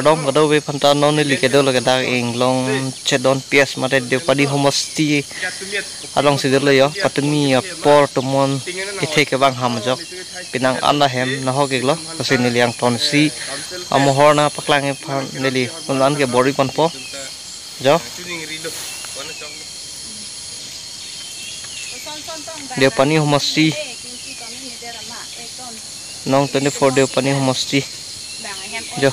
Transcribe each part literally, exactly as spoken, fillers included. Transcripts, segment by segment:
Rom kadokave aphanta non neli kedo lake dak Inglong Chedon P S mate Deopani Homosti alongsi dolo jo, patumi apor tomon kethe kevang ham ajok penang an ahem nahok iklo, lasi neli angtonsi amohor nangpaklang aphan neli un-an ke bor-i ponpo jo. Deopani Homosti, Nong twenty-four Deopani Homosti jo.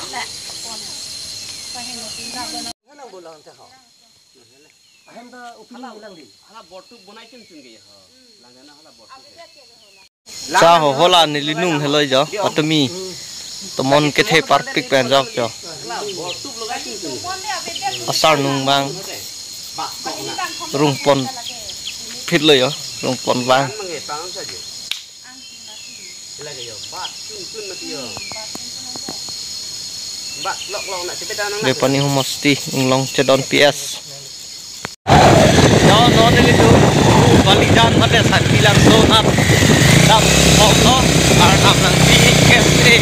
Cha ho hola neli nung helo jo, patumi tomon kethe parpik pen ajok jo. Asar nung abang rung ponphitlo jo, rung pon abang. Deopani Homosti, Inglong Chedon P S. Jo, non nelitum Balijan mate Sangti Langso nat dam hoklo, Arnam Langpi K S A,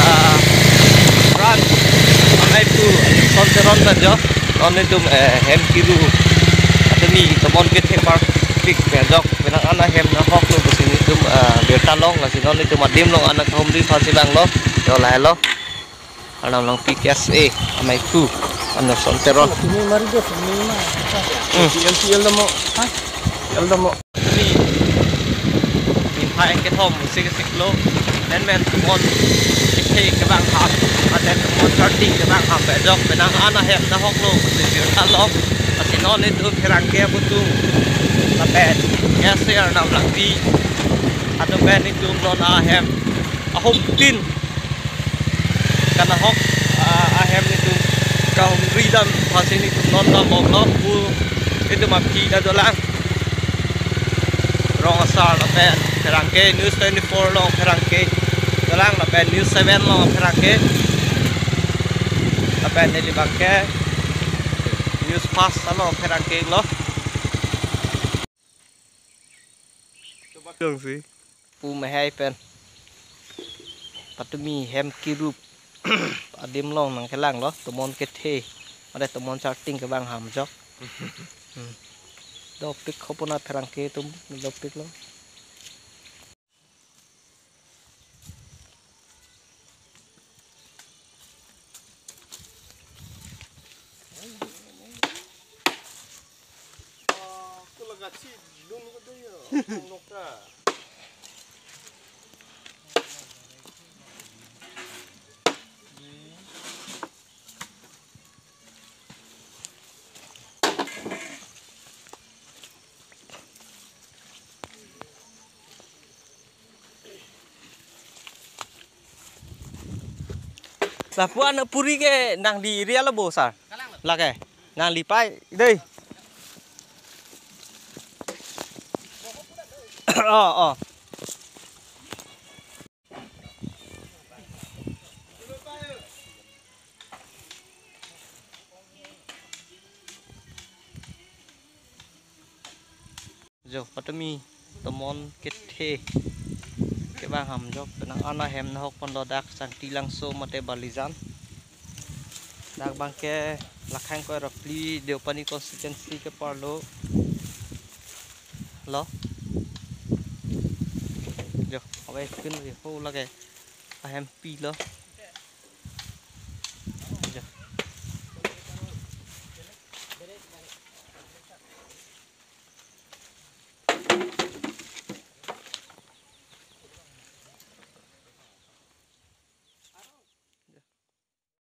ah, branch amei pu Son Teron ta jo. Non nelitum, eh, hem kiru atumi tomon kethe parpik pen ajok penang an ahem nahoklo pusi nelitum, ah, birta long, lasi non nelitum adim along an kahumri aphansi langlo jo, lahelo. Arnam Langpi K S A amei pu, ano Son Teron. Ini mari dia sini mah. Hmm. L C L damo. Hah? L damo. Ni, ni hai kethom si kesiklo. Nen men tomon kethe kevang ham, aden tomon charting kevang ham pen ajok penang an ahem nahoklo pusi birta long. Lasi non nelitum pherangke abutung lapen K S A Arnam Langpi atum pen nelitum non ahem ahum tin kanahok, ah, ahem nelitum kahumri dam aphansi nelitum non dam hoklo pu nelitum aphi ta dolang. Rong asar lapen pherangke News twenty-four along pherangke dolang lapen News seven along pherangke lapen neli abangke News Fast along pherangke lo. Jongsi. Pu mehai pen patumi hem kiru adim along nangkelanglo, tomon kethe mate tomon charting kevang ham ajok. Hmm. Dopik khopona pherangke atum dopiklo. Lapu an puri ke nangli area lo bo sir? Lake nangli pai dei. Oh, oh. Jo, patumi tomon kethe kevang ham ajok penang an ahem nahok ponlo dak Sangti Langso mate Balijan. Dak abangke Lakhang Koirapli Deopani constituency ke parlo lo. Jo, abe kun ri ho lake ahempi lo.